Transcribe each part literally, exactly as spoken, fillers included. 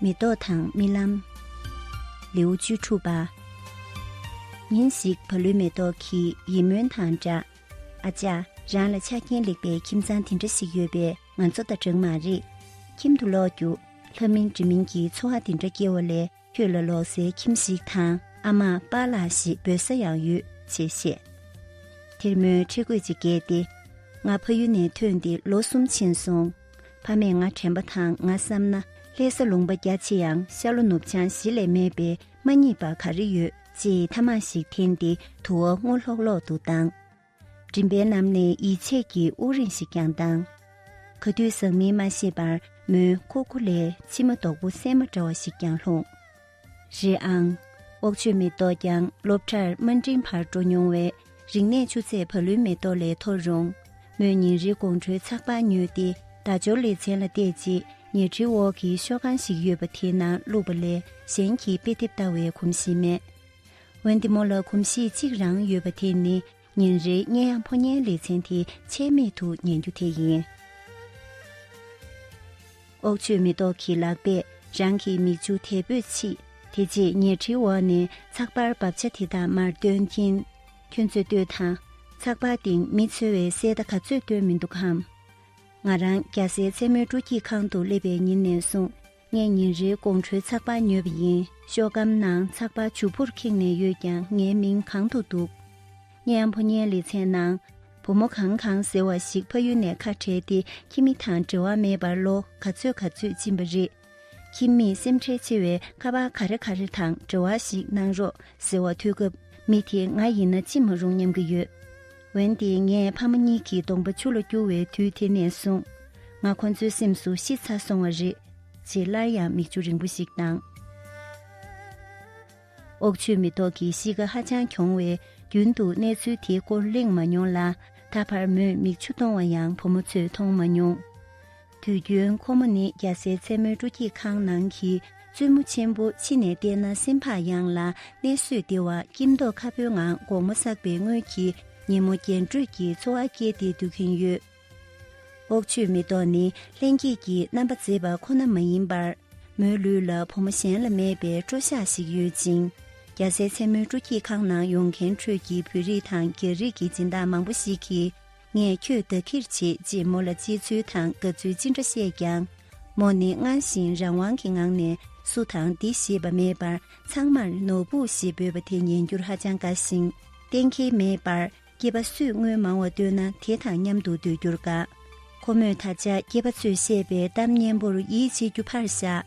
མེ་ཏོག་དང་རྨི་ལམ། ལེའུ་བཅུ་དྲུག་པ། ཉིན་ཞིག་བ་ལུའི་མེ་ཏོག་གིས་ཡིད་སྨོན་དང་སྦྲགས། ཨ་ཅག། རང་ལ་ཆ་རྐྱེན་ལེགས་པའི་ཁྱིམ་ཚང་དེ་འདྲ་ཞིག་ཡོད་པས་ང་ཚོ་དང་འདྲ་མ་རེད། ཁྱིམ་དུ་ལོག་རྒྱུ། ལྷ་མིན་འདྲེ་མིན་གྱི་འཚོ་བ་དེ་འདྲ་སྐྱེལ་བ་ལས། ཁྱོད་ལ་ལོག་སའི་ཁྱིམ་ཞིག་དང་ཨ་མ་པཱ་ལགས་ཞེས་འབོད་ས་ཡང་ཡོད་ཅེས་བཤད། དེར་མོས་ཁྲེལ་དགོད་ཅིག་བསྐྱེད་དེ། ང་ཕ་ཡུལ་ནས་ཐོན་ཏེ་ལོ་གསུམ་ཕྱིན་སོང་། ཕ་མས་ང་དྲན་པ་དང་ང་བསམ་ན་ལྷ་ས་ལུང་པ་རྒྱ་ཆེ་ཡང་ཤ་ལོ་ནུབ་བྱང་བཞི་ལས་མེད་པས་མ་རྙེད་པ་ག་རེ་ཡོད་ཅེས་ཐ་མག་ཞིག་འཐེན་ཏེ་དུ་བ་སྔོ་ལྷོག་ལྷོག་ཏུ་བཏང་། མགྲིན་པའི་ནང་ནས་ཡིད་ཆེས་ཀྱི་དབུགས་རིང་ཞིག་ཀྱང་བཏང་། ག་དུས་ཟག་མིན་མ་ཤེས་པར་མོའི་ཁུག་ཁུ་ལས་མཆི་མ་རྡོག་པོ་སྲན་མ་འདྲ་བ་ཞིག་ཀྱང་ལྷུང་། རེད་ཨང་། ཨོག་ཆོས་མེ་ཏོག་ཀྱང་སློབ་གྲྭར་དམའ་འབྲིང་བར་འགྲོ་མྱོང་བས་རིག་གནས་ཆུ་ཚད་བ་ལུའི་མེ་ཏོག་ལས་མཐོ་རུང་། མོས་ཉིན་རེའི་དགོང་དྲོའི་ཚགས་པར་ཉོས་ཏེ་བརྡ་སྦྱོར་ལེ་ཚན་ལ་བལྟས་རྗེས་ཉལ་ཁྲིའི་འོག་གི་ཤོག་ཁང་ཞིག་ཡོད་པ་དེའི་ནང་བླུགས་པ་ལས་གཞན་གྱི་དཔེ་དེབ་ལྟ་བའི་གོམས་གཤིས་མེད། འོན་ཏེ་མོ་ལ་གོམས་གཤིས་གཅིག་རང་ཡོད་པ་དེ་ནི་ཉིན་རེའི་བརྙན་ཡང་ཕོ་ཉའི་ལེ་ཚན་དེ་ཆད་མེད་དུ་ཉན་རྒྱུ་དེ་ཡིན། ཨོག་ཆོས་མེ་ཏོག་གི་ལག་པས་རང་གི་མིག་ཆུ་དལ་པོས་ཕྱིས། དེ་རྗེས་ཉལ་ཁྲིའི་འོག་ནས་ཚགས་པར་བབ་ཆ་དེ་དག་མར་བཏོན་གྱིན། ཁྱོད་ཚོས་ལྟོས་དང་། ཚགས་པར་སྟེང་མི་འཚོལ་བའི་གསལ་བརྡ་ག་ཚོད་བཏོན་མི་འདུག་གམ། ང་རང་རྒྱ་སེ་མཚན་མོའི་སྤྲོ་སྐྱིད་ཁང་དུ་སླེབས་པའི་ཉིན་ནས་བཟུང་། ངས་ཉིན་རེའི་དགོང་དྲོའི་ཚགས་པར་ཉོས་པ་ཡིན། ཤོག་སྒམ་ནང་ཚགས་པར་བྱུར་བུར་ཁེངས་ནས་ཡོད་ཀྱང་ངའི་མིང་གང་དུ་འདུག། ཉན་ཕོ་ཉའི་ལེ་ཚན་ནང་། བུ་མོ་གང་གང་ཟེར་བ་ཞིག་ཕ་ཡུལ་ནས་ཁ་བྲལ་ཏེ་ཁྱིམ་མི་དང་འབྲེལ་བ་མེད་པར་ལོ་ག་ཚོད་ག་ཚོད་ཕྱིན་པ་རེད། ཁྱིམ་མིས་སེམས་ཁྲལ་ཆེ་བའི་ཁ་པར་ག་རེ་ག་རེ་དང་འབྲེལ་བ་ཞིག་གནང་རོགས་ཟེར་བ་ཐོས་སྐབས་མི་དེས་ང་ཡིན་ན་ཅི་མ་རུང་སྙམ་གྱི་ཡོད། འོན་ཏེ་ངས་ཕ་མ་གཉིས་ཀྱི་གདོང་པ་ཆུ་ལ་བསྐྱུར་བའི་དུས་དེ་ནས་བཟུང་། ང་ཁོ་ཚོའི་སེམས་སུ་ཤི་ཚར་སོང་བ་རེད། ཅེས་སླར་ཡང་མིག་ཆུ་རིང་པོ་ཞིག་བཏང་། ཨོག་ཆོས་མེ་ཏོག་གི་གཤིས་ཀ་ཧ་ཅང་གྱོང་བས་རྒྱུན་དུ་གནས་ཚུལ་དེའི་སྐོར་གླེང་མ་མྱོང་ལ། ད་བར་མོས་མིག་ཆུ་གཏོང་བ་ཡང་བུ་མོ་ཚོས་མཐོང་མ་མྱོང་། དུས་རྒྱུན་ཁོ་མོ་ནི་རྒྱ་སེ་མཚན་མོའི་སྤྲོ་སྐྱིད་ཁང་ནང་གི་བཙུན་མོ་ཆེན་པོ། ཕྱི་ནས་བལྟས་ན་སེམས་བག་ཡངས་ལ་གནས་བཟོད་བདེ་བ། སྐྱིད་མདོག་ཁ་པོའི་ངང་དགོང་མོ་བསགས་པའི་དངུལ་གྱིས་ཉིན་མོ་རྒྱན་སྤྲོས་ཀྱི་འཚོ་བ་སྐྱེལ་ཏེ་སྡོད་ཀྱིན་ཡོད། ཨོག་ཆོས་མེ་ཏོག་ནི་ལྷན་སྐྱེས་ཀྱི་རྣམ་པ་མཛེས་པ་ཁོ་ན་མ་ཡིན་པར། མོའི་ལུས་ལ་བུ་མོ་གཞན་ལ་མེད་པའི་སྤྲོ་ཤ་ཞིག་ཡོད་ཅིང་། རྒྱ་སེ་མཚན་མོའི་སྤྲོ་སྐྱིད་ཁང་ནང་ཡོང་མཁན་ཁྲོད་ཀྱི་བོད་རིགས་དང་རྒྱ་རིགས་ཀྱི་སྦྱིན་བདག་མང་པོ་ཞིག་གིས། ངས་ཁྱོད་བདག་གིར་བྱེད་ཅེས་མོ་ལ་གཅེས་ཚུལ་དང་དགའ་ཚུལ་ཅི་འདྲ་བཤད་ཀྱང་། མོ་ནི་སྔར་བཞིན་རང་དབང་གི་ངང་ནས་སུ་དང་འདི་ཞེས་པ་མེད་པར་ཚང་མར་ནོར་བུ་ཞེས་འབོད་པ་དེ་ཉན་རྒྱུར་ཧ་ཅང་དགའ་ཞིང་། གཏན་འཁེལ་མེད་པར་སྐྱེས་པ་སུས་དངུལ་མང་བ་བཏོན་ན་དེ་དང་མཉམ་དུ་སྡོད་རྒྱུར་དགའ། ཁོ་མོས་ད་ཆ་སྐྱེས་པ་ཚོས་བཤད་པའི་གཏམ་སྙན་པོར་ཡིད་ཆེས་རྒྱུ་ཕར་བཞག།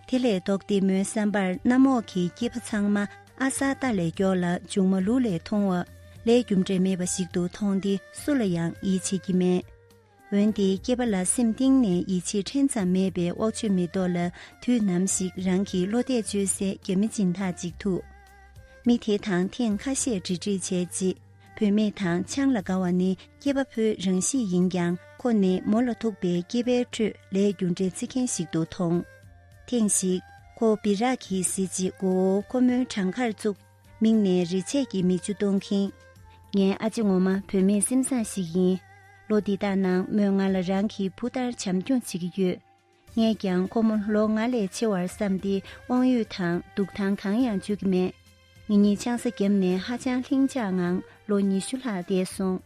དེ་ལས་ལྡོག་སྟེ་མོའི་བསམ་པར་གནམ་འོག་གི་སྐྱེས་པ་ཚང་མ་ཨ་གསར་རྟ་ལས་མགྱོགས་ལ་མཇུག་མ་ལུག་ལས་ཐུང་བ། ལས་རྒྱུ་འབྲས་མེད་པ་ཞིག་ཏུ་མཐོང་སྟེ་སུ་ལ་ཡང་ཡིད་ཆེས་ཀྱི་མེད། འོན་ཏེ་སྐྱེས་པ་ལ་སེམས་གཏིང་ནས་ཡིད་ཆེས་ཕྲན་ཙམ་མེད་པའི་ཨོག་ཆོས་མེ་ཏོག་ལ་དུས་ནམ་ཞིག་རང་གི་བློ་གཏད་བཅོལ་སའི་རྒྱ་མི་སྦྱིན་བདག་ཅིག་ཐུག། མི་དེ་དང་ཐེངས་ཁ་ཤས་འབྲེལ་འདྲིས་བྱས་རྗེས། བུད་མེད་དང་ཆང་ལ་དགའ་བ་ནི་སྐྱེས་པ་ཕོའི་རང་གཤིས་ཡིན་ཀྱང་། ཁོ་ནི་མོ་ལ་ཐུག་པའི་སྐྱེས་པའི་ཁྲོད་ལས་རྒྱུ་འབྲས་བརྩི་མཁན་ཞིག་ཏུ་མཐོང་། ཐེངས་ཤིག་ཁོ་སྦི་རག་གི་གཟི་བརྗིད་མགོ་བོ་ཁོ་མོའི་བྲང་ཁར་བཙུགས། མིག་ནས་རེ་ཆད་ཀྱི་མིག་ཆུ་གཏོང་གིན། ངའི་ཨ་ཅེ་ངོ་མ་བུད་མེད་སེམས་བཟང་ཞིག་ཡིན། ལོ་འདི་དག་ནང་མོས་ང་ལ་རང་གི་བུ་ལྟར་བྱམས་སྐྱོང་བྱེད་ཀྱི་ཡོད། ངས་ཀྱང་ཁོ་མོ་ལོ་ང་ལས་ཆེ་བར་བསམ་སྟེ་དབང་ཡོད་དང་འདུག་སྟངས་གང་ཡང་བརྗོད་ཀྱི་མེད། ངེད་གཉིས་ཆང་ས་བརྒྱབ་ནས་ཧ་ཅང་ལྷིང་འཇགས་ངང་ལོ་ཉི་ཤུ་ལྷག་འདས་སོང་།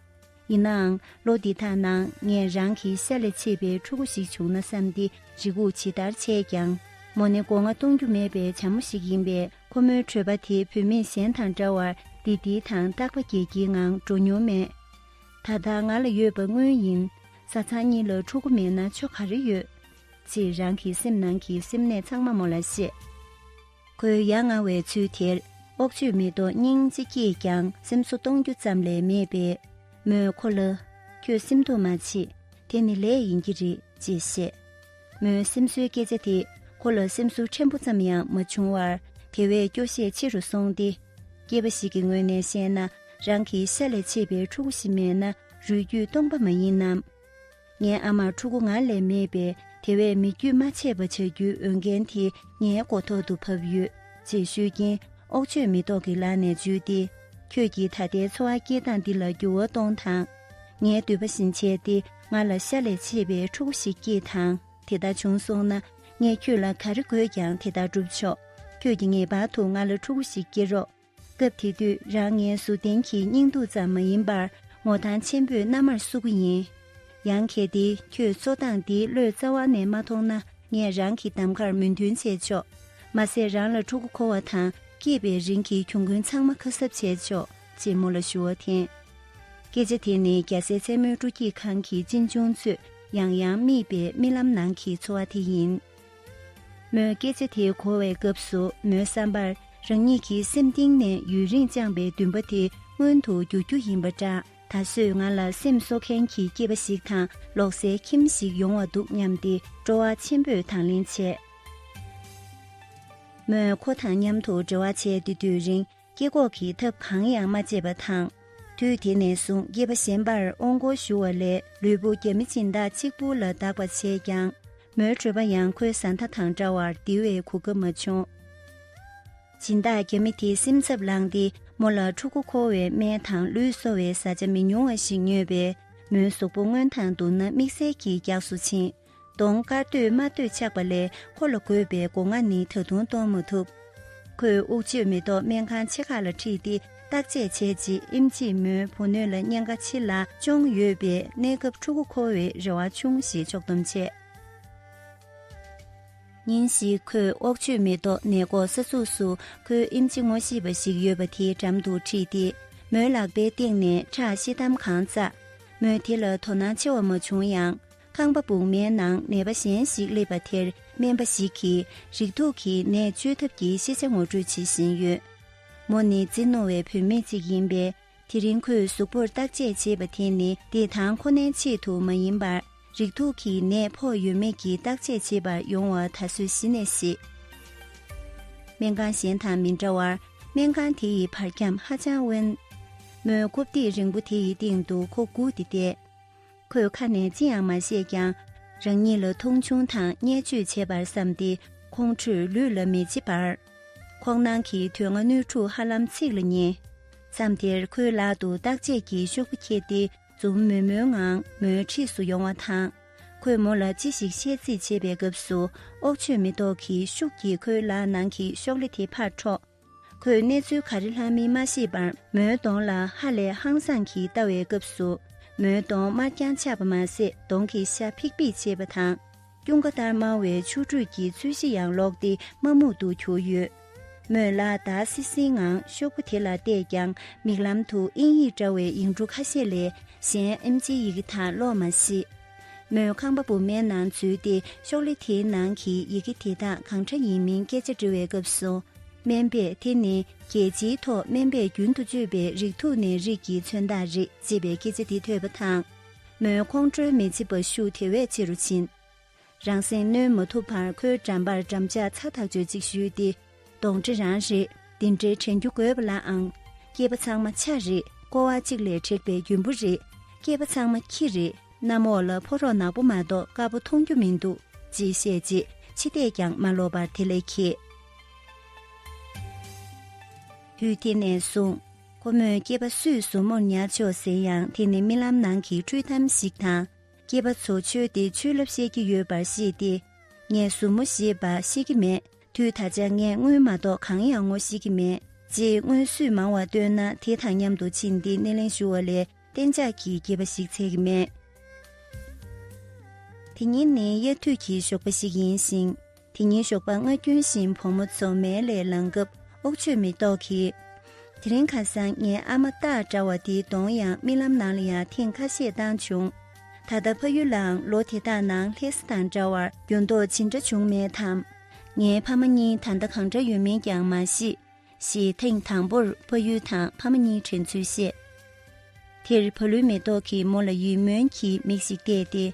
ཡིན་ནའང་ལོ་འདི་དག་ནང་ངས་རང་གི་ཤ་ལས་ཆད་པའི་ཕྲུ་གུ་ཞིག་བྱུང་ན་བསམ་སྟེ་རེ་སྒུག་ཇི་ལྟར་བྱས་ཀྱང་། མོ་ནི་སྒོ་ང་གཏོང་རྒྱུ་མེད་པའི་བྱ་མོ་ཞིག་ཡིན་པས། ཁོ་མོའི་གྲོད་པ་དེ་བུད་མེད་གཞན་དང་འདྲ་བར་བདེ་ལྡིར་དང་སྟག་པ་རྒྱལ་གྱི་ངང་འགྲོ་མྱོང་མེད། ད་ལྟ་ང་ལ་ཡོད་པ་དངུལ་ཡིན། བཟའ་ཚང་གཉིས་ལ་ཕྲུ་གུ་མེད་ན་ཆོ་ག་རེ་ཡོད། ཅེས་རང་གི་སེམས་ནང་གི་སེམས་ནད་ཚང་མ་མོ་ལ་བཤད། ཁོའི་ཡ་ང་བའི་ཚུལ་དེར་ཨོག་ཆོས་མེ་ཏོག་སྙིང་རྗེ་སྐྱེས་ཀྱང་སེམས་གསོ་གཏོང་རྒྱུ་ཙམ་ལས་མེད་པས། མོས་ཁོ་ལ། ཁྱོད་སེམས་སྡུག་མ་བྱེད། དེ་ནི་ལས་ཡིན་གྱི་རེད། ཅེས་བཤད། མོའི་སེམས་གསོའི་སྐད་ཆ་དེས་ཁོ་ལ་སེམས་གསོ་ཕྲན་བུ་ཙམ་ཡང་མ་བྱུང་བར་དེ་བས་སྐྱོ་ཤས་ཆེ་རུ་སོང་སྟེ། སྐྱེས་པ་ཞིག་གི་ངོས་ནས་བཤད་ན། རང་གི་ཤ་ལས་ཆད་པའི་ཕྲུ་གུ་ཞིག་མེད་ན་རུས་རྒྱུད་སྟོང་པ་མ་ཡིན་ནམ། ངའི་ཨ་མར་ཕྲུ་གུ་ང་ལས་མེད་པས། དེ་བས་མི་རྒྱུད་མ་ཆད་པ་བྱ་རྒྱུའི་འོས་འགན་དེ་ངའི་མགོ་ཐོག་ཏུ་བབས་ཡོད། ཅེས་ཤོད་ཀྱིན་ཨོག་ཆོས་མེ་ཏོག་གི་ལག་ནས་འཇུས་ཏེ། ཁྱོད་ཀྱིས་ད་ལྟའི་འཚོ་བ་སྐྱེལ་སྟངས་འདི་ལ་འགྱུར་བ་གཏོང་དང་། ངའི་འདོད་པ་བཞིན་བྱས་ཏེ་ང་ལ་ཤ་ལས་ཆད་པའི་ཕྲུ་གུ་ཞིག་སྐྱེས་དང་། དེ་ལྟར་བྱུང་སོང་ན། ངས་ཁྱོད་ལ་ག་རེ་དགོས་ཀྱང་དེ་ལྟར་སྒྲུབ་ཆོག་ཁྱོད་ཀྱིས་ངེས་པར་དུ་ང་ལ་ཕྲུ་གུ་ཞིག་སྐྱེ་རོགས། སྐབས་དེ་དུས་རང་ངའི་གཟུགས་བརྟན་གྱི་སྙིང་སྡུག་ཙམ་མ་ཡིན་པར་ངོ་ཐང་ཆེན་པོས་མནའ་མར་བསུ་གི་ཡིན། ཡང་གལ་ཏེ་ཁྱོད་འཚོ་སྟངས་འདིའི་བློས་རྩ་བ་ནས་མ་མཐོང་ན། ངས་རང་གི་གདམ་ཁར་མོས་མཐུན་བྱས་ཆོག་མ་ཟད་རང་ལ་ཕྲུ་གུ་འཁོར་བ་དང་སྐྱེས་པའི་རིང་གི་གྱོང་གུན་ཚང་མ་ཁ་གསབ་བྱས་ཆོག་ཅེས་མོ་ལ་ཞུ་བ་འཐེན། སྐད་ཆ་དེ་ནི་རྒྱལ་སའི་མཚན་མོའི་སྤྲོ་སྐྱིད་ཁང་གི་གཅེན་གཅུང་ཚོས་ཡང་ཡང་རྨིས་པའི་རྨི་ལམ་ནང་གི་འཚོ་བ་དེ་ཡིན། མོས་སྐད་ཆ་དེ་གོ་བའི་སྐབས་སུ་མོའི་བསམ་པར་རང་ཉིད་ཀྱི་སེམས་གཏིང་ནས་ཡུན་རིང་བཅངས་པའི་འདུན་པ་དེ་མངོན་དུ་འགྱུར་རྒྱུ་ཡིན་པ་འདྲ། ད་གཟོད་ང་ལ་སེམས་གསོ་མཁན་གྱི་སྐྱེས་པ་ཞིག་དང་ལོག་སའི་ཁྱིམ་ཞིག་ཡོང་བ་འདུག་སྙམ་སྟེ་སྤྲོ་བ་ཆེན་པོས་དང་ལེན་བྱས། མོས་ཁོ་དང་མཉམ་དུ་འབྲེལ་བ་བྱས་ཏེ་དུས་རིང་སྐྱེ་འགོག་གི་ཐབས་གང་ཡང་མ་སྤྱད་པ་དང་། དུས་དེ་ནས་བཟུང་སྐྱེས་པ་གཞན་པར་དབང་སྒོར་ཞུ་བ་ལས་ལུས་པོ་རྒྱ་མི་སྦྱིན་བདག་གཅིག་པུ་ལ་བདག་པ་བྱས་ཀྱང་། མོའི་གྲོད་པ་ཡང་ཁོའི་བཟའ་ཟླ་དང་འདྲ་བར་བསྡུ་བའི་གོ་སྐབས་མ་བྱུང་། སྦྱིན་བདག་རྒྱ་མི་དེའི་སེམས་འཚབ་ལངས་ཏེ་མོ་ལ་ཕྲུ་གུ་འཁོར་བའི་སྨན་དང་ལུས་གསོ་བའི་བཟའ་བཅའ་མི་ཉུང་བ་ཞིག་ཉོས་པས་མོའི་གཟུགས་པོ་སྔོན་དང་བསྡུར་ན་དམིགས་བསལ་གྱིས་འཇགས་སུ་ཕྱིན། གདོང་དཀར་འདོད་དམར་འདོད་ཆགས་པ་ལས་ཁོ་ལ་དགོས་པའི་སྒོ་ང་ནི་ད་དུང་གཏོང་མ་ཐུབ། ཁོས་དབུགས་ཆོད་མེ་ཏོག་སྨན་ཁང་ཆེ་ཁག་ལ་ཁྲིད་དེ་བརྟག་དཔྱད་བྱས་རྗེས་ཨེམ་ཆིས་མོའི་བུ་སྣོད་ལ་གཉན་ཁ་ཕྱི་ལ་ཅུང་ཡོད་པས་གནས་སྐབས་ཕྲུ་གུ་འཁོར་བའི་རེ་བ་ཆུང་ཞེས་ཕྱོགས་བསྡོམས་བྱས། ཉིན་ཞིག་ཁོས་དབུགས་ཆོད་མེ་ཏོག་ནད་འགོག་ས་ཚུགས་སུ་ཁོའི་ཨེམ་ཆི་ངོ་ཤེས་པ་ཞིག་ཡོད་པ་དེའི་འགྲམ་དུ་ཁྲིད་དེ་མོའི་ལག་པའི་སྟེང་ནས་ཁྲག་ཤེལ་དམ་གང་བཙགས། མོས་དེ་ལ་དོ་སྣང་ཆེ་བ་མ་བྱུང་ཡང་། ཁང་པ་སྦུག་མའི་ནང་ནད་པ་གཞན་ཞིག་སླེབས་པ་དེར་སྨན་པ་ཞིག་གིས་རེག་དུག་གི་ནད་བཅོས་ཐབས་ཀྱི་ཤེས་བྱ་ངོ་སྤྲོད་བྱེད་བཞིན་ཡོད། མོ་ནི་རྩིས་རྣོ་བའི་བུད་མེད་ཅིག་ཡིན་པས། དེ་རིང་ཁོས་གཟུགས་པོར་བརྟག་དཔྱད་བྱེད་པ་དེ་ནི་བདེ་ཐང་ཁོ་ནའི་ཆེད་དུ་མ་ཡིན་པར། རེག་དུག་གི་ནད་ཕོག་ཡོད་མེད་ཀྱི་བརྟག་དཔྱད་བྱེད་པར་ཡོང་བ་ད་གཟོད་གཞི་ནས་ཤེས། སྨན་ཁང་གཞན་དང་མི་འདྲ་བར། སྨན་ཁང་དེ་ཡི་བར་ཁྱམས་ཧ་ཅང་དབེན། མོས་རྐུབ་སྟེགས་རིང་པོ་དེ་ཡི་སྟེང་དུ་ཁོ་སྒུག་སྟེ་བསྡད། ཁོས་ཁ་ནས་ཅི་ཡང་མ་བཤད་ཀྱང་། རང་ཉིད་ལ་མཐོང་ཆུང་དང་བརྙས་བཅོས་བྱས་པར་བསམས་ཏེ་ཁོང་ཁྲོས་ལུས་ལ་མེ་ལྕེ་འབར། ཁོག་ནང་གི་དོན་ལྔ་སྣོད་དྲུག་ཧ་ལམ་ཚིག་ལ་ཉེ། མཚམས་དེར་ཁོའི་ལག་ཏུ་བརྟག་དཔྱད་ཀྱི་ཤོག་བུ་ཁྱེར་ཏེ་འཛུམ་དམུལ་དམུལ་ངང་མོའི་འཁྲིས་སུ་ཡོང་བ་དང་། ཁོས་མོ་ལ་ཅི་ཞིག་བཤད་རྩིས་བྱེད་པའི་སྐབས་སུ་ཨོག་ཆོས་མེ་ཏོག་གི་ཤུགས་ཀྱིས་ཁོའི་ལག་ནང་གི་ཤོག་ལེ་དེ་ཕར་འཕྲོག་ཁོས་གནས་ཚུལ་ག་རེ་ལྷག་མིན་མ་ཤེས་པར་མོའི་གདོང་ལ་ཧ་ལས་ཧང་སངས་ཀྱིས་ལྟ་བའི་སྐབས་སུ། མོའི་གདོང་དམར་རྐྱང་ཆགས་པ་མ་ཟད་གདོང་གི་ཤ་ཕིག་ཕིག་བྱས་པ་དང་། ཀྱུང་ཀ་ལྟར་དམར་བའི་ཆུ་འབྲུད་ཀྱི་ཚོས་གཞི་ཡང་ལོག་སྟེ་དམར་སྨུག་ཏུ་གྱུར་ཡོད། མོས་ལག་བརྡར་སིལ་སིལ་ངང་ཤོག་བུ་དེ་ལ་བལྟས་ཀྱང་མིག་ལམ་དུ་དབྱིན་ཡིག་འདྲ་བའི་ཡིག་འབྲུ་ཁ་ཤས་ལས་གཞན་ཨེམ་ཆིའི་ཡི་གེ་དག་ཀློག་མ་ཤེས། མོས་ཁང་པ་སྦུག་མའི་ནང་འཛུལ་ཏེ་ཤོག་ལེ་དེའི་ནང་གི་ཡི་གེ་དེ་དག་གང་འདྲ་ཡིན་མིན་སྐད་ཆ་དྲི་བའི་སྐབས་སུ། སྨན་པས་དེ་ནི་རྒྱལ་སྤྱིའི་ཐོག་སྨན་པས་རྒྱུན་དུ་སྤྱོད་པའི་རིགས་ཐུག་ནད་རིགས་ཀྱི་མཚོན་རྟགས་རེད་ཅེས་པའི་སྐད་ཆ་དེ་ཐོས་པ་དང་། མོའི་ཁོང་ཁྲོའི་མེ་ལྕེ་འབར་ཤུགས་དེ་བས་ཆེ་རུ་ཕྱིན། རང་སེམས་གནོན་མ་ཐུབ་བར་ཁོའི་འགྲམ་པར་འགྲམ་ལྕག་ཚ་ཐག་ཆོད་ཅིག་གཞུས་ཏེ། གདོན་འདྲེ་རང་རེད། འདི་འདྲའི་དྲན་རྒྱུ་དགོས་པ་ལ་ཨང་། སྐྱེས་པ་ཚང་མ་ཆ་རེད། ཀོ་བ་གཅིག་ལས་དྲེགས་པའི་རྒྱུན་བུ་རེད། སྐྱེས་པ་ཚང་མ་ཁྱི་རེད། གནམ་འོག་ལ་ཕོ་རོག་ནག་པོ་མ་གཏོགས་དཀར་པོ་མཐོང་རྒྱུ་མི་འདུག་ཅེས་བཤད་རྗེས་ཕྱི་བལྟས་ཀྱང་མ་ལོག་པར་དེ་ལས་ཁྱེད། དུས་དེ་ནས་བཟུང་། ཁོ་མོས་སྐྱེས་པ་སུས་ཟུར་མོར་ཉར་ཆོག་ཟེར་ཡང་དེ་ནི་རྨི་ལམ་ནང་གི་འཁྲུལ་གཏམ་ཞིག་དང་། སྐྱེས་པ་ཚོ་ཆོས་དེ་ཆོས་ལབ་བཤད་ཀྱི་ཡོད་པར་ཤེས་ཏེ། ངས་ཟུར་མོ་ཞེས་པ་ཤེས་ཀྱི་མེད། དུས་ད་ཆ་ངས་དངུལ་མ་གཏོགས་གང་ཡང་ངོ་ཤེས་ཀྱི་མེད། ཅེས་དངུལ་སུས་མང་བ་བཏོན་ན་དེ་དང་མཉམ་དུ་ཕྱིན་ཏེ་སྣེ་ལེན་ཞུ་བ་ལས་གཏན་འཇགས་ཀྱི་སྐྱེས་པ་ཞིག་འཚོལ་གྱི་མེད། དེ་ཉིན་ནི་དབྱར་དུས་ཀྱི་ཞོགས་པ་ཞིག་ཡིན་ཞིང་། དེ་ཉིན་ཞོགས་པ་སྔ་རྒྱུན་བཞིན་བུ་མོ་ཚོ་མལ་ལས་ལངས་སྐབས་ཨོག་ཆོས་མེ་ཏོག་གིས། དེ་རིང་ཁ་སང་ངའི་ཨ་མ་སྟག་འདྲ་བ་དེའི་གདོང་ཡང་རྨི་ལམ་ནང་ལ་ཡང་ཐེངས་ཁ་ཤས་བཏང་བྱུང་། ད་ལྟ་ཕ་ཡུལ་ལའང་ལོ་དེ་དག་ནང་ལྷ་ས་དང་འདྲ་བར་འགྱུར་ལྡོག་ཇི་འདྲ་བྱུང་མེད་དམ། ངའི་ཕ་མ་གཉིས་ད་ལྟ་གང་འདྲ་ཡོད་མིན་ཀྱང་མ་ཤེས། ཞེས་ཐེངས་དང་པོར་ཕ་ཡུལ་དང་ཕ་མ་གཉིས་དྲན་ཚུལ་བཤད། དེར་བ་ལུའི་མེ་ཏོག་གིས་མོ་ལ་ཡིད་སྨོན་གྱི་མིག་ཞིག་བལྟས་ཏེ།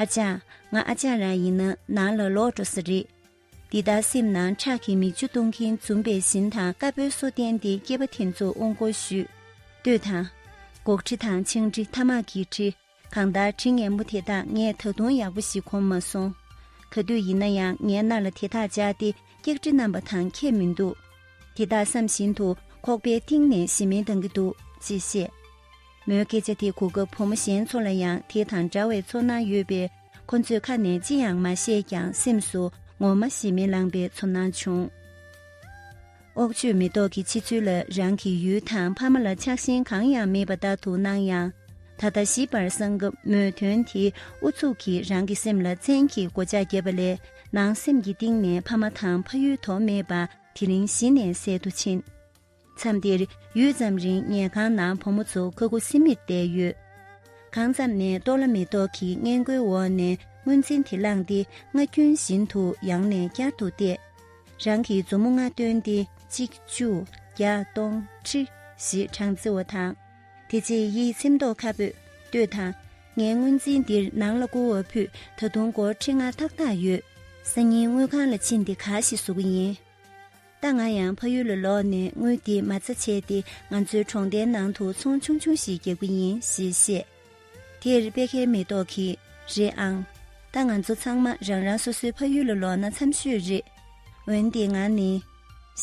ཨ་ཅག་ང་ཨ་ཅག་རང་ཡིན་ན་ནང་ལ་ལོག་འགྲོ་ས་རེད། འདི་ལྟར་སེམས་ནང་ཁྲག་གི་མིག་ཆུ་གཏོང་མཁན་འཛུམ་པའི་བཞིན་དང་དཀར་པོའི་སོ་བསྟན་ཏེ་སྐྱེས་པ་དེ་ཚོ་དབང་སྐོར་ཞུས། ལྟོས་དང་། སྒོག་དྲི་དང་ཆང་དྲི་ཐ་མག་གི་དྲི། གང་ལྟར་དྲི་ངན་པོ་དེ་དག་ངས་ད་དུང་ཡག་པོ་ཞིག་གོམས་མ་སོང་། ག་དུས་ཡིན་ན་ཡང་ངའི་སྣ་ལ་དེ་དག་སྦྱར་ཏེ་སྐྱག་དྲི་བསྣམས་པ་དང་ཁྱད་མི་འདུག་དེ་དག་བསམ་བཞིན་དུ་ཁོག་པའི་གཏིང་ནས་ཞེ་མེར་ལྡང་གི་འདུག་ཅེས་བཤད། མོའི་སྐད་ཆ་དེ་གོ་སྐབས་བུ་མོ་གཞན་ཚོ་ལ་ཡང་དེ་དང་འདྲ་བའི་ཚོར་སྣང་ཡོད་པས། ཁོ་ཚོས་ཁ་ནས་ཅི་ཡང་མ་བཤད་ཀྱང་སེམས་སུ་ ངོ་མ་ཞེ་མེར་ལངས་པའི་ཚོར་སྣང་བྱུང་། ཨོག་ཆོས་མེ་ཏོག་གི་ཕྱི་ཚུལ་ལ་རང་གི་ཡུལ་དང་ཕ་མ་ལ་ཆགས་ཞེན་གང་ཡང་མེད་པ་ལྟར་དུ་སྣང་ཡང་། ད་ལྟ་ཤི་བར་བསམ་སྐབས་མོས་དོན་དེ་ཨུ་ཚུགས་ཀྱིས་རང་གི་སེམས་ལ་བཙན་གྱིས་སྒོ་ལྕགས་བརྒྱབ་པ་ལས། ནང་སེམས་ཀྱི་གཏིང་ནས་ཕ་མ་དང་ཕ་ཡུལ་དོ་མེད་པ་དེ་རིང་གཞི་ནས་གསལ་དུ་ཕྱིན། མཚམས་འདིར་ཡུད་ཙམ་རིང་ཉལ་ཁང་ནང་བུ་མོ་ཚོ་ཁ་ཁུ་སིམ་མེར་བསྡད་ཡོད། གང་ཙམ་ནས་ཏོ་ལ་མེ་ཏོག་གི་སྔས་མགོའི་འོག་ནས་དངུལ་འཛིན་དེ་བླངས་ཏེ་སྔར་རྒྱུན་བཞིན་དུ་ཡང་ནས་བསྐྱར་དུ་བལྟས། རང་གི་མཛུབ་མོ་ལྔ་བཏོན་ཏེ་གཅིག་བཅུ་བརྒྱ་སྟོང་ཁྲི་ཞེས་གྲངས་བརྩི་བ་དང་། དེ་རྗེས་ཡིད་ཚིམ་མདོག་ཁ་པོས་ལྟོས་དང་། ངའི་དངུལ་འཛིན་འདིར་ནང་ལ་བསྐུར་བ་ཕུད་ད་དུང་སྒོར་ཁྲི་ལྔ་ཏག་ཏག་ཡོད། སང་ཉིན་དངུལ་ཁང་ལ་ཕྱིན་ཏེ་ག་ཞིག་བཟོ་གི་ཡིན། ད་ང་ཡང་ཕ་ཡུལ་ལ་ལོག་ནས་དངུལ་འདི་མ་རྩ་བྱས་ཏེ་ང་ཚོའི་གྲོང་རྡལ་ནང་དུ་ཚོང་ཆུང་ཆུང་ཞིག་རྒྱག་གི་ཡིན་ཞེས་བཤད། དེར་པད་ཁའི་མེ་ཏོག་གིས་རེད་ཨང་། ད་ང་ཚོ་ཚང་མ་རང་རང་སོ་སོའི་ཕ་ཡུལ་ལ་ལོག་ན་འཚམ་ཤོས་རེད། འོན་ཏེ་ང་ནི།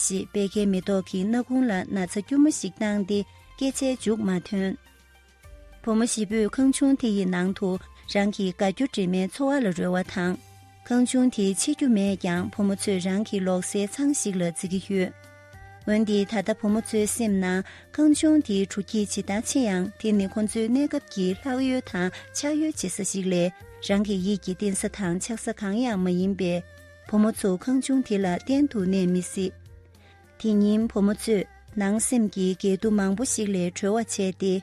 ཞེས་པད་ཁའི་མེ་ཏོག་གི་སྣ་ཁུང་ལ་ན་ཚ་སྐྱུར་མོ་ཞིག་བཏང་སྟེ་སྐད་ཆའི་མཇུག་མ་ཐོན། བུ་མོ་བཞི་པོས་ཁང་ཆུང་དེ་ཡི་ནང་དུ་རང་གི་དགའ་སྐྱོ་དྲི་མའི་འཚོ་བ་ལ་རོལ་བ་དང་། ཁང་ཆུང་དེ་ཕྱེ་རྒྱུ་མེད་ཀྱང་བུ་མོ་ཚོས་རང་གི་ལོག་སའི་ཚང་ཞིག་ལ་བརྩི་གི་ཡོད། འོན་ཏེ་ད་ལྟ་བུ་མོ་ཚོའི་སེམས་ནང་ཁང་ཆུང་དེའི་དྲོ་སྐྱིད་ཇི་ལྟར་ཆེ་ཡང་དེ་ནི་ཁོ་ཚོའི་གནས་སྐབས་ཀྱི་ལྷག་ཡོལ་དང་ཆགས་ཡོལ་བྱེད་ས་ཞིག་ལས་རང་གི་ཡིད་ཀྱི་རྟེན་ས་དང་ཆགས་ས་གང་ཡང་མ་ཡིན་པས། བུ་མོ་ཚོ་ཁང་ཆུང་དེ་ལ་གཏན་དུ་གནས་མི་སྲིད། དེ་ཉིན་བུ་མོ་ཚོས་ནང་སེམས་ཀྱི་འགལ་འདུ་མང་པོ་ཞིག་ལས་གྲོལ་བ་བྱས་ཏེ།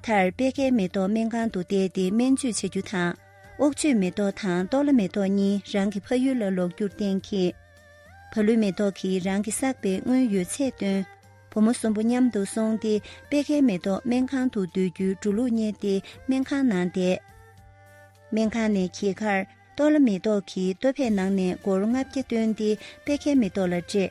མཐར་པད་ཁའི་མེ་ཏོག་སྨན་ཁང་དུ་བསྡད་དེ་སྨན་བཅོས་བྱ་རྒྱུ་དང་། ཨོག་ཆོས་མེ་ཏོག་དང་ཏོ་ལ་མེ་ཏོག་གཉིས་རང་གི་ཕ་ཡུལ་ལ་ལོག་རྒྱུར་གཏན་འཁེལ། བ་ལུ་མེ་ཏོག་གིས་རང་གིས་བསགས་པའི་དངུལ་ཡོད་ཚད་བཏོན། བུ་མོ་གསུམ་པོ་མཉམ་དུ་སོང་སྟེ་པད་ཁའི་མེ་ཏོག་སྨན་ཁང་དུ་སྡོད་རྒྱུའི་འགྲོ་ལུགས་གཉེར་ཏེ་སྨན་ཁང་ནང་བསྡད། སྨན་ཁང་ནས་འཁྱེར་ཁར་ཏོ་ལ་མེ་ཏོག་གིས་ལྟོ་ཕད་ནང་ནས་སྒོར་ལྔ་བརྒྱ་བཏོན་ཏེ་པད་ཁའི་མེ་ཏོག་ལ་སྤྲད།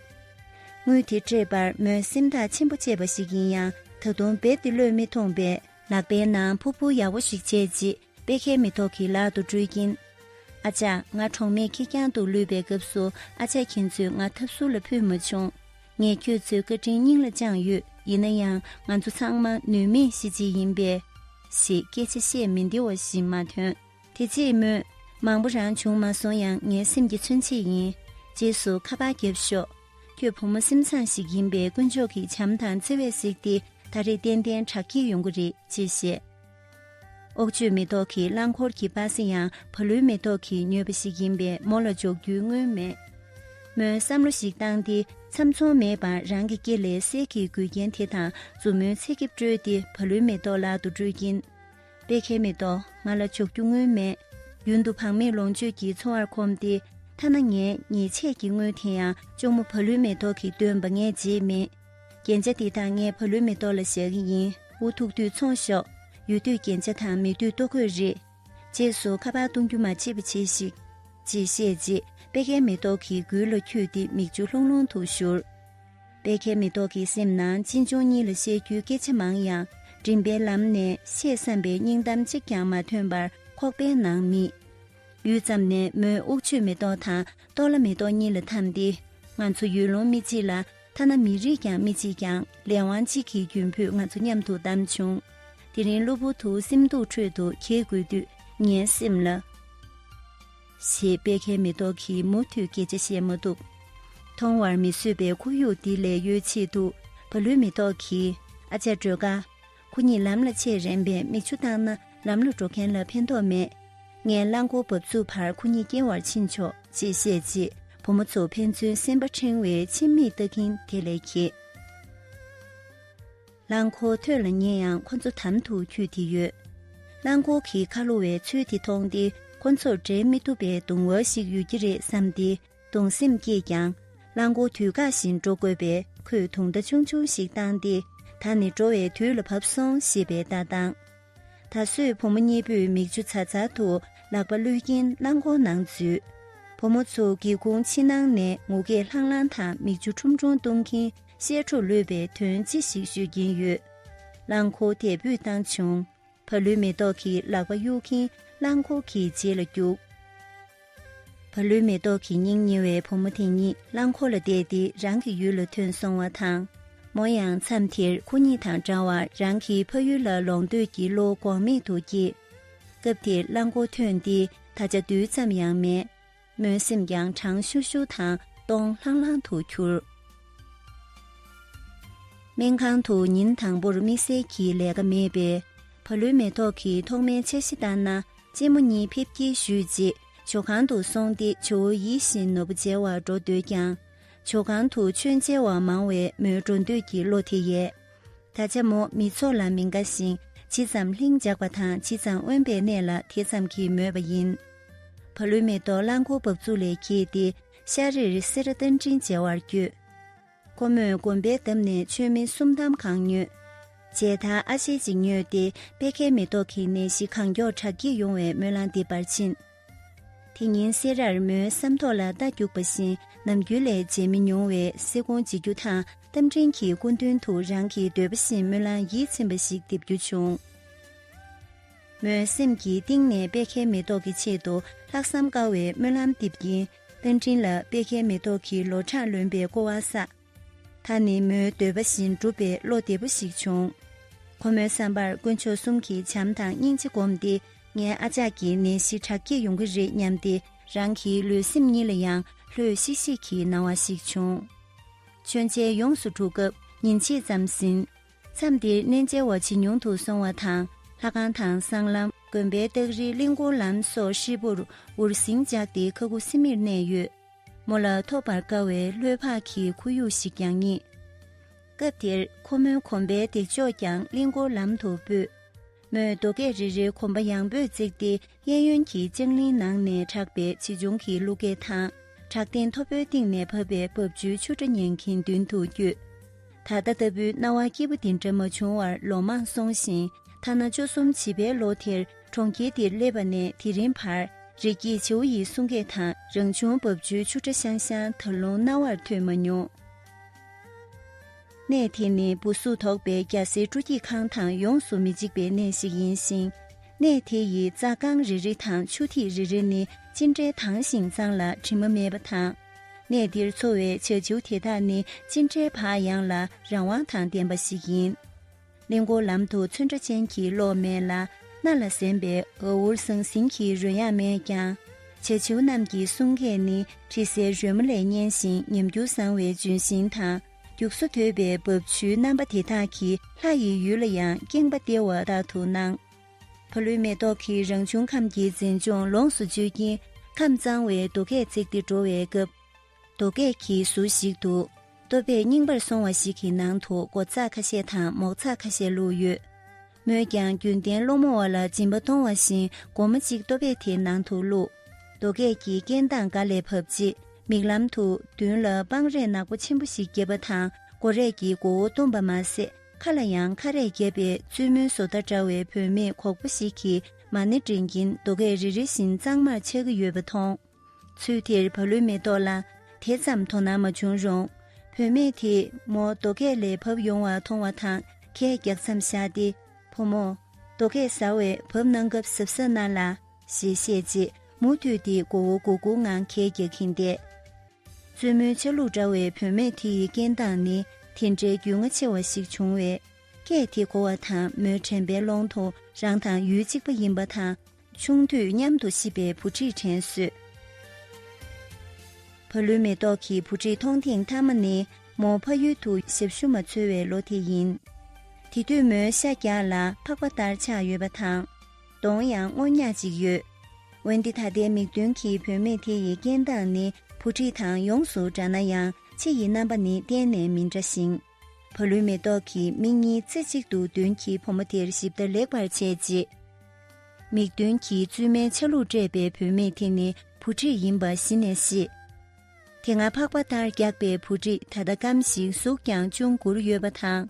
དངུལ་དེ་སྤྲད་པར་མོས་སེམས་ཐག་ཆེན་པོ་བཅད་པ་ཞིག་ཡིན་ཡང་ད་དུང་རྦད་དེ་བློས་མི་ཐོངས་པས་ལག་པའི་ནང་ཕུར་ཕུར་ཡག་པོ་ཞིག་བྱས་རྗེས་པད་ཁའི་མེ་ཏོག་གི་ལག་ཏུ་སྤྲོད་ཀྱིན། ཨ་ཅག་ང་གྲོགས་མེད་ཁེར་རྐྱང་དུ་ལུས་པའི་སྐབས་སུ་ཨ་ཅག་ཁྱེད་ཚོས་ང་ཐབ་ཟུར་ལ་ཕུད་མ་བྱུང་། ངས་ཁྱོད་ཚོའི་བཀའ་དྲིན་སྙིང་ལ་བཅངས་ཡོད། ཡིན་ན་ཡང་ང་ཚོ་ཚང་མ་ནུས་མེད་གཤིས་ཅན་ཡིན་པས། ཞེས་སྐད་ཆ་བཤད་མི་བདེ་བ་ཞིག་མ་ཐོན། དེ་རྗེས་མོས། མང་པོ་རང་བྱུང་མ་སོང་ཡང་ངའི་སེམས་ཀྱི་མཚོན་བྱེད་ཡིན། རྗེས་སུ་ཁ་པར་བརྒྱབ་ཤོག་ཁྱོད་བུ་མོ་སེམས་བཟང་ཞིག་ཡིན་པས་དཀོན་མཆོག་གི་བྱམས་དང་བརྩེ་བས་གཟིགས་ཏེ་ད་རེས་ཏན་ཏན་དྲག་སྐྱེད་ཡོང་གི་རེད་ཅེས་བཤད། ཨོག་ཆོས་མེ་ཏོག་གི་རླངས་འཁོར་གྱི་པ་སེ་ཡང་བ་ལུའི་མེ་ཏོག་གིས་ཉོས་པ་ཞིག་ཡིན་པས་མོ་ལ་འཇོག་རྒྱུའི་དངུལ་མེད། མོས་བསམ་བློ་ཞིག་བཏང་སྟེ་ཚམ་ཚོམ་མེད་པར་རང་གི་སྐེ་ལས་གསེར་གྱི་མགུལ་རྒྱན་དེ་དང་མཛུབ་མོའི་ཚེ་སྐྱིབས་སྤྲོད་དེ་བ་ལུའི་མེ་ཏོག་ལག་ཏུ་སྤྲོད་ཀྱིན། པད་ཁའི་མེ་ཏོག་ང་ལ་འཇོག་རྒྱུ་དངུལ་མེད། རྒྱུན་དུ་བག་མེད་ལོངས་སྤྱོད་ཀྱི་འཚོ་བར་གོམས་ཏེ། ཐ་ན་ངས་ཉེས་ཆད་ཀྱི་དངུལ་དེ་ཡང་ལྕོང་མོ་བ་ལུའི་མེ་ཏོག་གིས་བཏོན་པ་ངས་བརྗེད་མེད། རྒྱན་ཆ་འདི་དག་ངས་བ་ལུའི་མེ་ཏོག་ལ་བཞག་གི་ཡིན། འུ་ཐུག་དུས་ཚོང་ཤོག་ཡོད་དུས་རྒྱན་ཆ་དང་མེད་དུས་ལྟོ་གོས་རེད། རྗེས་སུ་ཁ་པར་གཏོང་རྒྱུ་མ་བརྗེད་པ་བྱེད་ཞིག་ཅེས་བཤད་རྗེས་པད་ཁའི་མེ་ཏོག་གི་མགུལ་ལ་འཁྱུད་དེ་མིག་ཆུ་ལྷུང་ལྷུང་དུ་བཞུར། པད་ཁའི་མེ་ཏོག་གི་སེམས་ནང་གཅེན་གཅུང་གཉིས་ལ་བཤད་རྒྱུའི་སྐད་ཆ་མང་ཡང་། མགྲིན་པའི་ལམ་ནས་བཤད་བསམ་པའི་སྙིང་གཏམ་གཅིག་ཀྱང་མ་ཐོན་པར་ཁོག་པའི་ནང་མིད། ཡུད་ཙམ་ནས་མོས་དབུགས་ཆུ་མེ་ཏོག་དང་ཏོ་ལ་མེ་ཏོག་གཉིས་ལ་འཐམས་ཏེ། ང་ཚོ་ཡུལ་ལུང་མི་གཅིག་ལ། ཐ་ན་མི་རིགས་ཀྱང་མི་གཅིག་ཀྱང་ལས་དབང་གཅིག་གི་རྒྱུན་ཕུད་ང་ཚོ་མཉམ་དུ་བདམས་བྱུང་། དེ་རིང་གློ་བུར་དུ་སེམས་སྡུག་ཁྲོད་དུ་འཁྱེར་དགོས་དུས་ངའི་སེམས་ལ། ཞེས་པད་ཁའི་མེ་ཏོག་གིས་མུ་མཐུད་སྐད་ཆ་བཤད་མ་ཐུབ། མཐོང་བར་མི་བཟོད་པའི་ཁོར་ཡུག་འདི་ལས་གཡོལ་ཆེད་དུ་བ་ལུའི་མེ་ཏོག་གིས་ཨ་ཅག་སྒྲོལ་དཀར། ཁོ་གཉིས་ལམ་ལ་ཆས་རན་པས་མིག་ཆུ་བཏང་ན་ལམ་ལ་འགྲོ་མཁན་ལ་ཕན་ཐོགས་མེད། ངས་རླངས་འཁོར་འབབ་ཚུགས་བར་ཁོ་གཉིས་སྐྱེལ་བར་ཕྱིན་ཆོག་ཅེས་བཤད་རྗེས་བུ་མོ་ཚོ་ཕན་ཚུན་སེམས་པ་འཕྲེང་བའི་ཕྱི་མིག་ལྟ་གིན་དེ་ལས་ཁྱེད། རླངས་འཁོར་ཐོད་ལ་ཉེ་ཡང་ཁོ་ཚོ་དམ་དུ་འཁྱུད་དེ་ཡོད། རླངས་འཁོར་གྱི་ཁ་ལོ་བའི་ཚུལ་དེ་མཐོང་སྟེ་ཁོ་ཚོར་འགྲན་མི་ཐུབ་པའི་གདུང་བ་ཞིག་ཡོད་ཀྱི་རེད་བསམ་སྟེ་གདུང་སེམས་སྐྱེས་ཀྱང་རླངས་འཁོར་དུས་བཀག་བཞིན་འགྲོ་དགོས་པས་ཁོས་དུང་བརྡ་ཆུང་ཆུང་ཞིག་བཏང་སྟེ་ད་ནི་འགྲོ་བའི་དུས་ལ་བབ་སོང་ཞེས་པའི་ལྟ་སྟངས། ད་གཟོད་བུ་མོ་གཉིས་པོས་མིག་ཆུ་ཛ་ཛ་དུ་ལག་པ་བླུད་ཀྱིན་རླངས་འཁོར་ནང་འཛུལ། བུ་མོ་ཚོ་སྒེའུ་ཁུང་ཕྱི་ནང་ནས་ངུ་སྐད་ལྷང་ལྷང་དང་མིག་ཆུ་ཁྲུམ་ཁྲུམ་གཏོང་གིན་བཤད་ཁྲོ་ལོས་པའི་དོན་ཅི་ཞིག་ཤོད་ཀྱིན་ཡོད། རླངས་འཁོར་དལ་བུས་བཏང་བྱུང་། བ་ལུའི་མེ་ཏོག་གིས་ལག་པ་གཡུག་གིན་རླངས་འཁོར་གྱི་རྗེས་ལ་རྒྱུགས། བ་ལུའི་མེ་ཏོག་གི་སྙིང་ཉེ་བའི་བུ་མོ་དེ་ཉིད་རླངས་འཁོར་ལ་བསྡད་དེ་རང་གི་ཡུལ་ལ་ཐོན་སོང་བ་དང་། མོ་ཡང་མཚམས་དེར་ཁོ་གཉིས་དང་འདྲ་བར་རང་གི་ཕ་ཡུལ་ལ་ལོག་འདོད་ཀྱི་བློ་འགོག་མེད་དུ་སྐྱེས། སྐབས་དེར་རླངས་འཁོར་ཐོན་ཏེ་ད་ཆ་རྡུལ་ཙམ་ཡང་མེད། མོའི་སེམས་ཀྱང་གྲང་ཤུར་ཤུར་དང་སྟོང་ལྷང་ལྷང་དུ་གྱུར། སྨན་ཁང་དུ་ཉིན་དང་པོར་དམིགས་བསལ་གྱི་ལས་ཀ་མེད་པས། བ་ལུའི་མེ་ཏོག་གིས་ཐོག་མའི་འཆར་གཞི་ལྟར་ན། གཅེན་མོ་གཉིས་ཕེབས་སྐྱེལ་ཞུས་རྗེས། ཇོ་ཁང་དུ་སོང་སྟེ་ཇོ་བོ་ཡིད་བཞིན་ནོར་བུ་མཇལ་བར་འགྲོ་འདོད་ཀྱང་། ཇོ་ཁང་དུ་ཆོས་མཇལ་བ་མང་བས་མོའི་འགྲོ་འདོད་ཀྱི་བློ་དེ་ཡལ། ད་ཆ་མོ་མི་ཚོགས་ལ་མི་དགའ་ཞིང་། ཇི་ཙམ་ལྷིང་འཇགས་པ་དང་ཇི་ཙམ་དབེན་པའི་གནས་ལ་དེ་ཙམ་གྱིས་མོས་པ་ཡིན། བ་ལུའི་མེ་ཏོག་རླངས་འཁོར་འབབ་ཚུགས་ལས་འཁྱེར་ཏེ། ཤར་རིར་སེ་ར་རྟ་མགྲིན་མཇལ་བར་བསྐྱོད། ཁོ་མོས་དགོན་པའི་འདབས་ནས་མཆོད་མེ་སུམ་ཐམ་གང་ཉོས། མཇལ་དར་ཨ་ཤེ་ཅིག་ཉོས་ཏེ། པད་ཁའི་མེ་ཏོག་གི་ནད་གཞི་གང་མགྱོགས་དྲག་སྐྱེད་ཡོང་བའི་སྨོན་ལམ་འདེབས་པར་ཕྱིན། དེ་ཉིན་སེ་རར་མོའི་བསམ་ཐོག་ལ་རྟ་རྒྱུག་པ་བཞིན། ནམ་རྒྱུན་ལས་མཇལ་མི་ཉུང་བས་སེ་གོང་འཇིགས་རྒྱུ་དང་། རྟ་མགྲིན་གྱི་སྐུ་མདུན་དུ་རང་གི་འདོད་པ་བཞིན་སྨོན་ལམ་ཡིད་ཚིམ་པ་ཞིག་འདེབས་རྒྱུ་བྱུང་། མོའི་སེམས་ཀྱི་གཏིང་ནས་པད་ཁའི་མེ་ཏོག་གི་ཆེད་དུ་ལྷག་བསམ་དཀར་བའི་སྨོན་ལམ་འདེབས་ཀྱིན། རྟ་མགྲིན་ལ་པད་ཁའི་མེ་ཏོག་གི་ལོ་གྲངས་ལོན་པའི་སྐུ་དབང་བསགས། ད་ནི་མོའི་འདོད་པ་བཞིན་འགྲུབ་པའི་བློ་བདེ་པོ་ཞིག་བྱུང་། ཁོ་མོའི་བསམ་པར་དཀོན་མཆོག་གསུམ་གྱི་བྱམས་དང་སྙིང་རྗེ་བསྒོམས་ཏེ། ངའི་ཨ་ཅག་གི་ནད་གཞི་དྲག་སྐྱེད་ཡོང་གི་རེད་སྙམ་སྟེ། རང་གི་ལུས་སེམས་གཉིས་ལ་ཡང་ལྷོད་ཤིག་ཤིག་གི་སྣང་བ་ཞིག་བྱུང་། མཆོད་མཇལ་ཡོངས་སུ་གྲུབ་སྐབས་ཉིན་ཕྱེད་ཙམ་ཟིན། མཚམས་འདིར་གནས་མཇལ་བ་ཇེ་ཉུང་དུ་སོང་བ་དང་། ལྷ་ཁང་དང་སྲང་ལམ། དགོན་པའི་སྟག་རི། གླིང་སྐོར་ལམ་སོགས་ཧྲིལ་པོར་འུར་ཟིང་འཇགས་ཏེ་ཁ་ཁུ་སིམ་མེར་གནས་ཡོད། མོ་ལ་ཐོབ་པར་དཀའ་བའི་ལྷོད་ཕག་གི་ཁོར་ཡུག་ཞིག་ཀྱང་རྙེད། སྐབས་དེར་ཁོ་མོའི་གོམ་པའི་འདེགས་འཇོག་ཀྱང་གླིང་སྐོར་ལམ་དུ་སྤོས། མོས་རྡོ་སྐས་རེ་རེའི་གོམ་པ་ཡངས་པོས་བརྩེགས་ཏེ། གཡས་གཡོན་གྱི་ལྕང་གླིང་ནང་ནས་གྲགས་པའི་ཆེ་ཆུང་གི་གླུ་སྐད་དང་། བྲག་སྟེང་མཐོ་པོའི་སྟེང་ནས་བབས་པའི་རྦབ་ཆུའི་ཆུ་སྒྲ་ཉན་གྱིན་མདུན་དུ་བསྐྱོད། ད་ལྟ་ལྟ་བུའི་སྣང་བ་སྐྱིད་པོ་འདི་འདྲ་མ་བྱུང་བར་ལོ་མང་སོང་ཞིང་། ཐ་ན་བཅུ་གསུམ་བྱིས་པའི་ལོ་དེར་གྲོང་ཁྱེར་འདིར་སླེབས་པ་ནས་དེ་རིང་བར། རི་སྐྱེས་བྱིའུ་ཡི་གསུང་སྐད་དང་། རང་བྱུང་རྦབ་ཆུའི་ཆུ་སྒྲ་ཤང་ཤང་ད་ལུང་རྣ་བར་ཐོས་མ་མྱོང་། གནས་དེ་ནི་སྦུ་སུག་དོག་པའི་རྒྱ་སེར་སྤྲོ་སྐྱིད་ཁང་དང་ཡོངས་སུ་མི་འཇིགས་པའི་གནས་ཤིག་ཡིན་ཞིང་། གནས་དེ་ཡི་རྩྭ་རྐང་རེ་རེ་དང་ཆུ་ཐིགས་རེ་རེ་ནི་ཅི་འདྲའི་དྭངས་ཤིང་གཙང་ལ་དྲི་མ་མེད་པ་དང་། གནས་འདིར་འཚོ་བའི་བྱ་བྱིའུ་དེ་དག་ནི་ཅི་འདྲའི་བག་ཡངས་ལ་རང་དབང་དང་ལྡན་པ་ཞིག་ཡིན། གླིང་སྐོར་ལམ་དུ་ཚོན་ཁྲ་ཅན་གྱི་གློག་མེད་ལ། སྣ་ལ་གཟན་པའི་ཨ་འུར་ཟང་ཟིང་གི་རོལ་དབྱངས་མེད་ཀྱང་། བྱ་བྱིའུ་རྣམས་ཀྱི་གསུང་སྐད་ནི་དྲི་ཟའི་རོལ་མོ་ལས་སྙན་ཞིང་ཉམས་འགྱུར་བཟང་བའི་ལྗོན་ཤིང་དང་། རྒྱུག་སོ་དོད་པའི་རྦབ་ཆུའི་རྣམ་པ་དེ་དག་གིས་ལྷ་ཡི་ཡུལ་ལ་ཡང་སྐྱེངས་པ་སྟེར་བ་ལྟར་དུ་སྣང་། བ་ལུའི་མེ་ཏོག་གིས་རང་བྱུང་ཁམས་ཀྱི་འཛིན་སྐྱོང་ལོངས་སུ་སྤྱོད་ཀྱིན་ཁམས་གཙང་བའི་རྡོ་སྐས་བརྩེགས་ཏེ་འགྲོ་བའི་སྐབས། རྡོ་སྐས་ཀྱི་ཟུར་ཞིག་ཏུ། ལྟོ་ཕད་རྙིང་པར་སོང་བ་ཞིག་གི་ནང་དུ་སྒོ་རྩག་ཁ་ཤས་དང་མོག་རྩག་ཁ་ཤས་བླུགས་ཡོད། མོས་ཀྱང་རྒྱུན་ལྡན་སློང་མོ་བ་ལ་སྦྱིན་པ་གཏོང་བ་བཞིན་སྒོར་མོ་གཅིག་ལྟོ་ཕད་དེའི་ནང་དུ་བླུགས། རྡོ་སྐས་ཀྱི་རྐྱེན་མདངས་སྒ་ལས་བབས་རྗེས། མིག་ལམ་དུ་མདུན་ལ་སྤང་རས་ནག་པོ་ཆེན་པོ་ཞིག་བརྒྱབ་པ་དང་། སྒོ་རས་ཀྱིས་མགོ་བོ་བཏུམས་པ་མ་ཟད། ཁ་ལ་ཡང་ཁ་རས་བརྒྱབ་པའི་བཙུན་མོའི་བཟོ་ལྟ་འདྲ་བའི་བུད་མེད་གོག་པོ་ཞིག་གིས་མ་ཎི་འདྲེན་གྱིན་རྡོ་སྐས་རེ་རེ་བཞིན་གཙང་མར་ཆགས་ཀྱི་ཡོད་པ་མཐོང་། ཚུལ་དེར་བ་ལུའི་མེ་ཏོག་ལ་དེ་ཙམ་དོ་སྣང་མ་བྱུང་རུང་། བུད་མེད་དེས་མོ་རྡོ་སྐས་ལས་བབས་ཡོང་བ་མཐོང་བ་དང་གད་རྒྱག་མཚམས་བཞག་སྟེ། བུ་མོ། རྡོ་སྐས་ཟ་བས་བབས་གནང་སྐབས་གཟབ་གཟབ་གནང་ལ། ཞེས་བཤད་རྗེས་མུ་མཐུད་དེ་མགོ་བོ་སྒུར་སྒུར་ངང་གད་རྒྱག་གིན་བསྡད། བཙུན་མོའི་ཆ་ལུགས་འདྲ་བའི་བུད་མེད་དེ་ཡི་རྐྱེན་མདངས་ནི་དེ་འདྲའི་རྒྱུས་མངའ་ཆེ་བ་ཞིག་བྱུང་བས། སྐད་དེ་གོ་བ་དང་མོའི་དྲན་པའི་ཀློང་དུ་རང་དང་ཡུལ་གཅིག་པ་ཡིན་པ་དང་། ཆུང་དུས་མཉམ་དུ་གཤིབས་པའི་བུ་ཁྲིད་དྲན་གསོས། བ་ལུའི་མེ་ཏོག་གི་བུ་ཁྲིད་མཐོང་ཐེངས་མཐའ་མ་ནི་མོ་ཕ་ཡུལ་དུ་ཞབས་ཞུ་མ་འཚོལ་བའི་ལོ་དེ་ཡིན། དེ་དུས་མོའི་ཤ་རྒྱགས་ལ་ཕག་པ་ལྟར་ཆགས་ཡོད་པ་དང་། གདོང་ཡང་སྔོ་ཉག་ཅིག་ཡོད། འོན་ཏེ་ད་ལྟའི་མིག་མདུན་གྱི་བུད་མེད་དེ་ཡི་རྐྱེན་མདངས་ནི་བུ་ཁྲིད་དང་ཡོངས་སུ་འདྲ་ན་ཡང་། ཕྱི་ཡི་རྣམ་པ་ནི་གཏན་ནས་མི་འདྲ་ཞིང་། བ་ལུའི་མེ་ཏོག་གིས་མིག་གཉིས་རྩེ་གཅིག་ཏུ་མདུན་གྱི་བུ་མོ་དེར་ཞིབ་ལྟ་ལེགས་པར་བྱས་རྗེས། མིག་མདུན་གྱི་བཙུན་མའི་ཆ་ལུགས་སྤྲས་པའི་བུད་མེད་དེ་ནི་བུ་ཁྲིད་ཡིན་པ་གཞི་ནས་ཤེས། དེ་སྔ་ཕག་པ་ལྟར་རྒྱགས་པའི་བུ་ཁྲིད་ད་ལྟ་སྐམ་ཞིང་གཟུགས་ཀྱང་ཅུང་སྒུར་ཡོད་པ་དང་།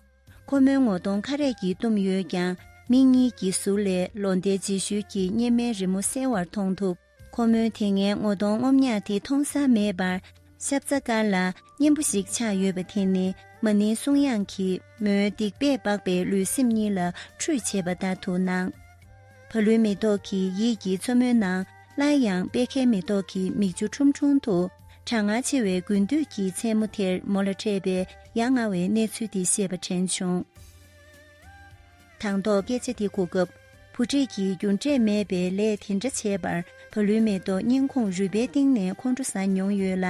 ཁོ་མོའི་ངོ་གདོང་ཁ་རས་ཀྱིས་བཏུམས་ཡོད་ཀྱང་། མིག་གཉིས་ཀྱི་ཟུར་ལས་ལོ་ཟླའི་རྗེས་ཤུལ་གྱི་གཉེར་མའི་རི་མོ་གསལ་བར་མཐོང་ཐུབ། ཁོ་མོའི་དེ་སྔའི་ངོ་གདོང་ངོམ་ཉག་དེ་མཐོང་ས་མེད་པར། ཤབ་ཙ་དཀར་ལ་མཉེན་པོ་ཞིག་ཆགས་ཡོད་པ་དེ་ནི་མ་ཎིའི་གསུང་དབྱངས་ཀྱིས་མོའི་སྡིག་པས་སྦགས་པའི་ལུས་སེམས་གཉིས་ལ་ཁྲུས་བྱས་པ་ལྟར་དུ་སྣང་། བ་ལུའི་མེ་ཏོག་གི་ཡིད་ཀྱི་མཚོ་མོའི་ནང་སླར་ཡང་པད་ཁའི་མེ་ཏོག་གི་མིག་ཆུ་ཁྲུམ་ཁྲུམ་དུ། གྲང་ངར་ཆེ་བའི་དགུན་དུས་ཀྱི་མཚན་མོ་དེར་མོ་ལ་འཕྲད་པའི་ཡ་ང་བའི་གནས་ཚུལ་འདི་ཤེས་པ་དྲན་བྱུང་། དང་ཐོག་སྐད་ཆ་དེ་གོ་སྐབས། བུ་ཁྲིད་ཀྱིས་རྒྱུ་འབྲས་མེད་པའི་ལས་དེ་འདྲ་བྱས་པར། བ་ལུའི་མེ་ཏོག་སྙིང་ཁོང་རུས་པའི་གཏིང་ནས་ཁོང་ཁྲོ་ཟ་མྱོང་ཡོད་ལ།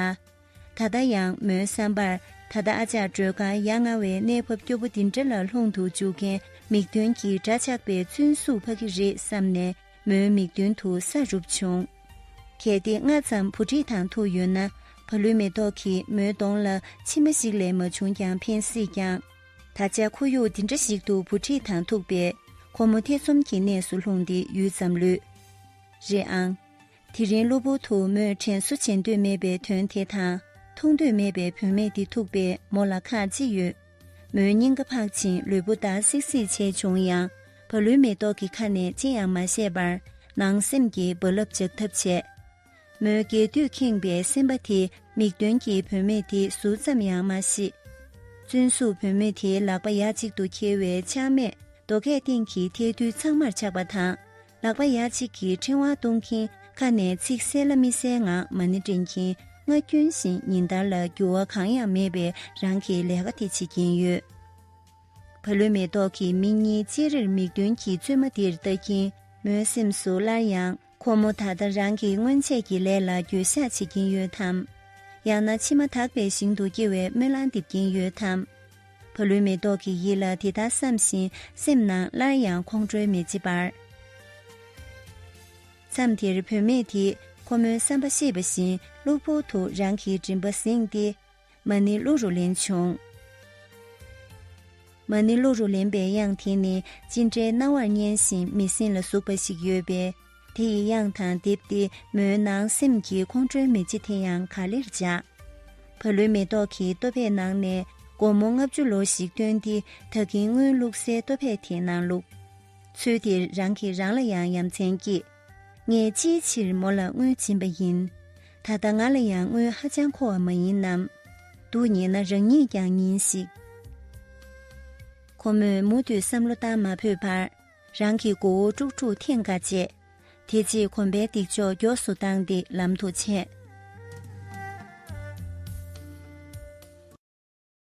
ད་ལྟ་ཡང་མོའི་བསམ་པར། ད་ལྟ་ཨ་ཅག་སྒྲོལ་དཀར་ཡ་ང་བའི་གནས་བབ་སྐྱོ་པོ་འདི་འདྲ་ལ་ལྷུང་དུ་འཇུག་མཁན་མིག་མདུན་གྱི་འདྲ་ཆགས་པའི་བཙུན་གཟུགས་ཕ་གི་རེད་བསམ་ནས། མོའི་མིག་མདུན་དུ་ས་རུབ་བྱུང་། གལ་ཏེ་སྔ་ཙམ་བུ་ཁྲིད་དང་ཐུག་ཡོད་ན། བ་ལུའི་མེ་ཏོག་གིས་མོའི་གདོང་ལ་མཆི་མ་ཞིག་ལས་མ་བྱུང་ཀྱང་ཕན་སྲིད་ཀྱང་། ད་ཆ་ཁོར་ཡུག་འདི་འདྲ་ཞིག་ཏུ་བུ་ཁྲིད་དང་ཐུག་པས། ཁོ་མོ་ཐེ་ཚོམ་གྱི་གནས་སུ་ལྷུང་སྟེ་ཡུད་ཙམ་ལུས། རེད་ཨང་། དེ་རིང་གློ་བུར་དུ་མོས་དྲན་གསོ་བྱེད་འདོད་མེད་པའི་དོན་དེ་དང་། མཐོང་འདོད་མེད་པའི་བུད་མེད་དེ་ཐུག་པས་མོ་ལ་ཁག་ཅི་ཡོད། མོའི་སྙིང་ག་འཕགས་ཤིང་ལུས་པོ་འདར་སིག་སིག་བྱས་བྱུང་ཡང་། བ་ལུའི་མེ་ཏོག་གི་ཁ་ནས་ཅི་ཡང་མ་བཤད་པར། ནང་སེམས་ཀྱི་རྦ་རླབས་འཇགས་ཐབས་བྱས། མོའི་རྒས་དུས་ཁེངས་པའི་སེམས་པ་དེ་མིག་མདུན་གྱི་བུད་མེད་དེ་ཟུར་ཙམ་ཡང་མ་ཤེས། བཙུན་གཟུགས་བུད་མེད་དེའི་ལག་པ་ཡ་གཅིག་ཏུ་འཁྱེར་བའི་ཆག་མས་རྡོ་སྐས་སྟེང་གི་ཐལ་རྡུལ་ཚང་མར་ཆགས་པ་དང་། ལག་པ་ཡ་གཅིག་གིས་ཕྲེང་བ་གཏོང་མཁན། ཁ་ནས་ཚིག་གསལ་ལ་མི་གསལ་ངང་མ་ཎི་འདྲེན་མཁན། སྔར་རྒྱུན་བཞིན་ཉིན་ལྟར་ལ་འགྱུར་བ་གང་ཡང་མེད་པའི་རང་གི་ལས་ཀ་དེ་བྱེད་ཀྱིན་ཡོད། བ་ལུའི་མེ་ཏོག་གིས་མིག་གཉིས་ཅེ་རེར་མིག་མདུན་གྱི་བཙུན་མ་དེར་ལྟ་གིན། མོའི་སེམས་སུ་སླར་ཡང་ཁོ་མོ་ད་ལྟ་རང་གི་སྔོན་ཆད་ཀྱི་ལས་ལ་འགྱོད་བཤགས་བྱེད་ཀྱིན་ཡོད་དམ། ཡང་ན་མཆི་མ་དག་པའི་ཞིང་དུ་སྐྱེ་བའི་སྨོན་ལམ་འདེབས་ཀྱིན་ཡོད་དམ། བ་ལུའི་མེ་ཏོག་གི་ཡིད་ལ་དེ་ལྟར་བསམ་བཞིན་སེམས་ནང་སླར་ཡང་ཁོང་ཁྲོའི་མེ་ལྕེ་འབར། མཚམས་དེར་བུད་མེད་དེས་ཁོ་མོའི་བསམ་པ་ཤེས་པ་བཞིན་གློ་བུར་དུ་རང་གི་མགྲིན་པ་ཟིངས་ཏེ། མ་ཎི་གློ་རུ་ལེན་བྱུང་། མ་ཎི་གློ་རུ་ལེན་པའི་དབྱངས་དེ་ནི་ཅི་འདྲའི་རྣ་བར་སྙན་ཞིང་མི་སེམས་ལ་ཟུག་པ་ཞིག་ཡོད་པས། དེ་ཡི་དབྱངས་དང་བསྡེབས་ཏེ་མོའི་ནང་སེམས་ཀྱི་ཁོང་ཁྲོའི་མེ་ལྕེ་དེ་ཡང་ག་ལེར་འཇགས། བ་ལུའི་མེ་ཏོག་གི་ལྟོ་ཕད་ནང་ནས་སྒོར་མོ་ལྔ་བཅུ་ལོ་ཞིག་བཏོན་ཏེ། ད་གིན་སྔོན་བླུགས་སའི་ལྟོ་ཕད་དེའི་ནང་བླུགས། ཚུལ་དེར་རང་གིས་རང་ལ་ཡང་ཡ་མཚན་སྐྱེས། ངས་ཅིའི་ཕྱིར་མོ་ལ་དངུལ་སྦྱིན་པ་ཡིན། ད་ལྟ་ང་ལ་ཡང་དངུལ་ཧ་ཅང་མཁོ་བ་མ་ཡིན་ནམ། སྡུག་ཉེས་ན་རང་ཉིད་ཀྱང་ཉེན་ཞིག། ཁོ་མོས་མུ་མཐུད་བསམ་བློ་བཏང་མ་ཕོད་པར། རང་གི་མགོ་བོ་དཀྲུག་དཀྲུག་འཐེན་དཀའ་བྱས། དེ་རྗེས་གོམ་པའི་འདེགས་འཇོག་མགྱོགས་སུ་བཏང་སྟེ་ལམ་དུ་ཆས།